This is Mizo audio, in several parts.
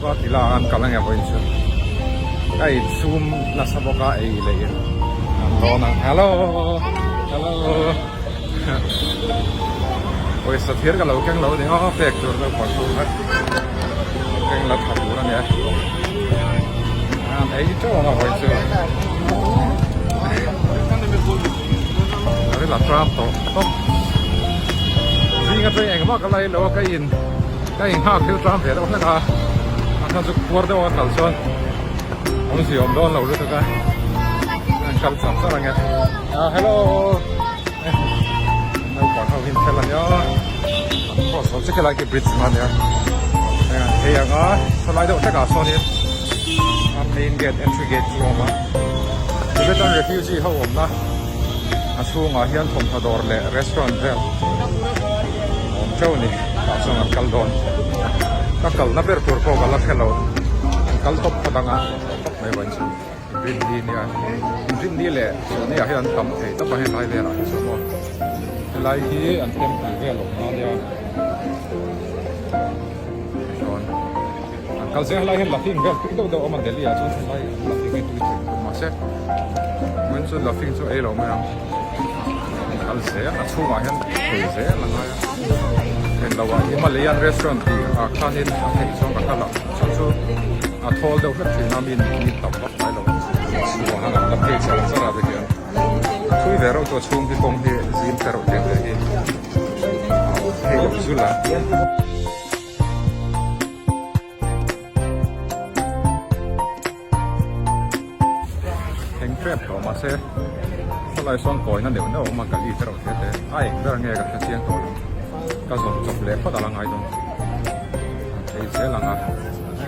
bawk a tila an kal ange vawiin chu ka insum nasa bawk a ei leh in an dawn ang hello hello pawisa thir ka lo keng lo ni aw pek tur naupang ho kha keng la tha tur a nia an ei teuh ang a vawiin chu a ri la tram tawh tawp zing atang engmah ka la ei lo a ka in ka in nghak thil tram ve deuh hlek a a chhan chu khuar deuh a kal chuan awmzia awm dawn lo lutuk a an kal char char ang e ah hello naupang ho hin fel ania an cross lo chiah helai khi bridge ang ania heng an phei ang a sawlai deuh hlekah sawnin a main gate entry gate chu a awm a Tibetan refugee ho awmna a chhungah hian thawmhnaw dawr leh restaurant vel awm teuh a ni tah chuan an kal dawn ka kalna ber tur pawh ka la hre lo an kal tawp phawt ang a tawp mai vawiin chu Rinni nia Rinni leh Chawhni ah hian an tam thei tawp a helai velah hi chuan maw helai hi an temple vel awmna ania chuan an kal zel helai hian laughing vel tui deuh deuh a awm a Delhi ah chuan helai laughing hi tui thei khawp mahse vawiin chu laughing chu ei lo mai ang an kal zel a chhungah hian thei zel a ngai a englo ah Himalayan restaurant tih ah khanin a theih chuan ka kal a chuan chu a thawl deuh hlek thin a mi mi tam vak ngai lo chhuah ang an la phei char char a te hian a thui ve reuh chu a chhung hi kawng hi zim te reuh te te hi a awm phei deuh zul a. Eng trep tawh mahse khawlai sawn kawina neuh neuh a awm a gali te reuh te te a eng ber nge ka hre chiang tawh lo ka zawm chawp leh phawt a la ngai dawn a phei zel ang a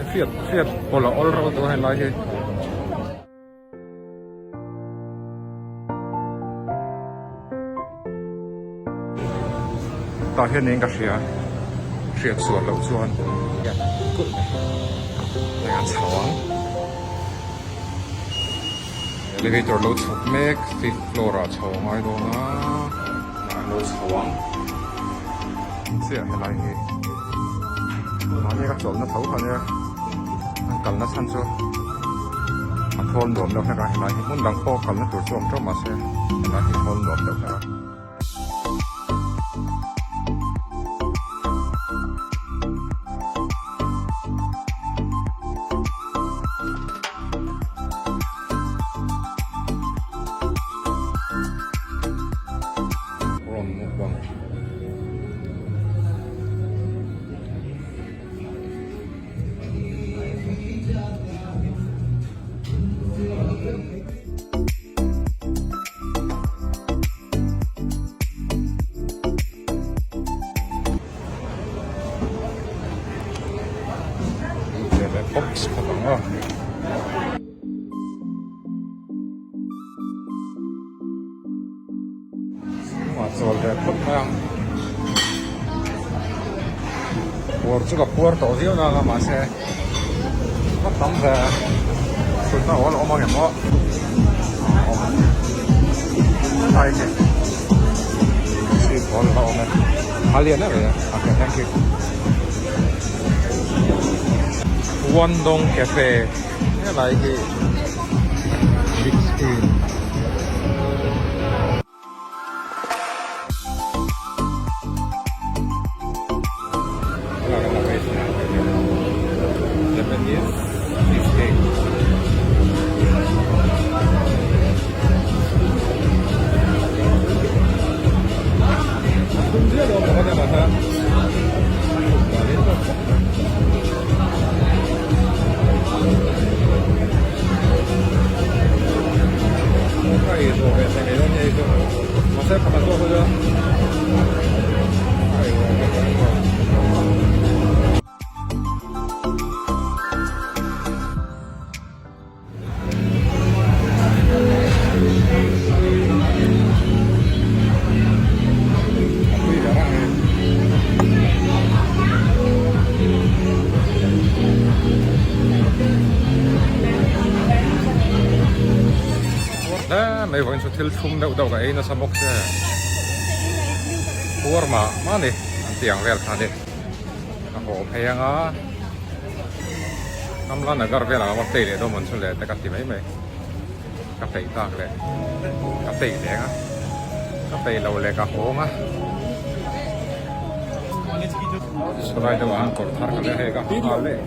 hriat hriat pawlh a awl reuh tawh a helai hi. Tah hian eng ka hria hriat sual loh chuan kulh mai heng an chho ang elevator lo chhuk mek fifth floor ah chho a ngai dawn a an lo chho ang chiah helai hi mahni ka chawlhna tho kha nia an kalna chhan chu a thawl nuam deuh hlek a helai hi hmun dang pawh kalna tur chu a awm teuh mahse helai hi thawl nuam deuh hlek a. Rawn mukbang. Box khat ang a. Chungah chawl ve phawt mai ang. Puar chu ka puar tawh viau nang a mahse va tam ve thutna awl a awm ang em aw awm ai nge sweet ball la awm e a lian em em a okay thank you Wandong Cafe helai hi big screen. Japanese cheesecake. Mai vawiin chu thil thlum deuh deuh ka ei nasa bawk che puar mah mah a ni an tih ang vel kha a ni ka haw phei ang a. Kamla Nagar velah a va play leh dawn mawn chu le te ka ti mai mai. Ka peih tak leh ka peih leng a, ka peih lo leh ka hawng a. Saw lai deuhah khan kawr thar ka leh hei ka ha nghal leh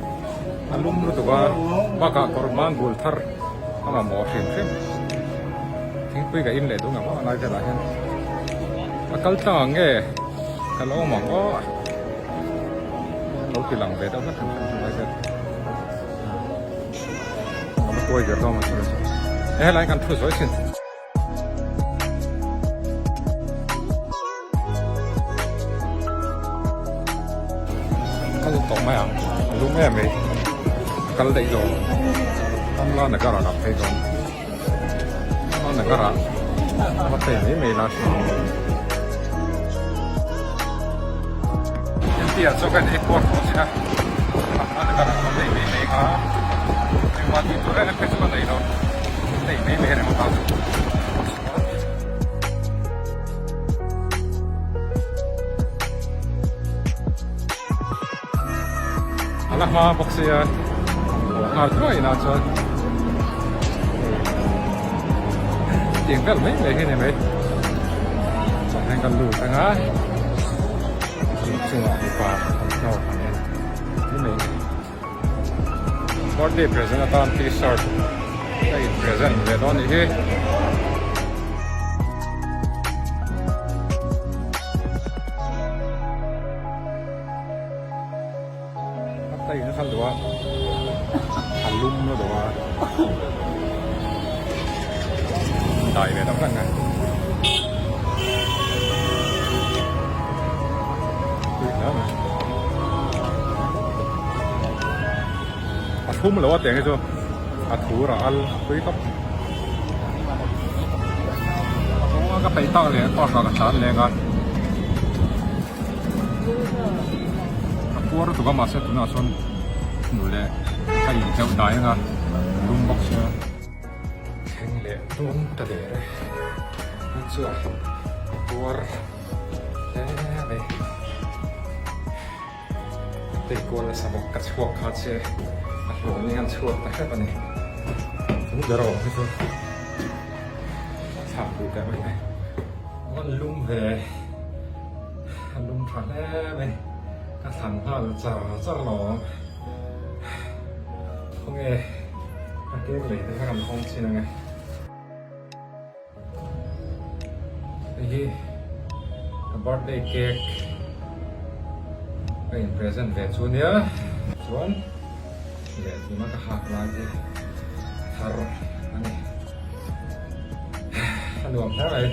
a lum lutuk a bakah kawr hman bul thar a mamawh hrim hrim. Thingpui ka in leh duh ngam a lai velah hian a kal tlang ang nge ka lo awm ang aw lo ti lang ve deuh hlek hrim hrim lai vel. A tuai ber dawn a e helai kan thu zawi thin. Kal tawh mai ang a lum em mai kal daih lo Kamla Nagar ah ka phei dawn Kamla Nagar ah va phei mai mai la thin. India chu kan ei kuar tawh chin a Kamla Nagar ah va phei mai mai kha engmah tih tur em em phei chu ka nei lo nei mai mai reng ta chu. A la hma bawk sia haw nghal thuai inah chuan tiang vel mai mai hi a ni mai chuan hian ka lut ang a inchungah mipa thawmhnaw kan en mai mai a ni. Birthday present atan t-shirt ka in present ve dawn anih hi. A tai nasa duh a, a lum na duh a, dai ve tak tak a ni. A thlum lo a teng hi chu a thur a al a pui tawp. A ka peih tak leh park ah ka tlan leng a. A puar lutuk a mahse tunah chuan hnu leh ka inhleuh dai ang a lum bawk sia. Thleng leh dawn ta der e. Hei chu a puar hle mai. Tei kual nasa bawk ka chhuak kha che a hlawm in an chhuak ta hrep a ni. Chu ber awm hi chu a thlak duh teh mai mai. An lum ve a lum tha hle mai. Ka thlan nghal char char lo ang. Khawnge ka kek lei te kha kan hawng chin ange. Hei hi ka birthday cake ka in present ve chu nia chuan leh tuna ka hak lai hi a thar a ni a nuam hle mai.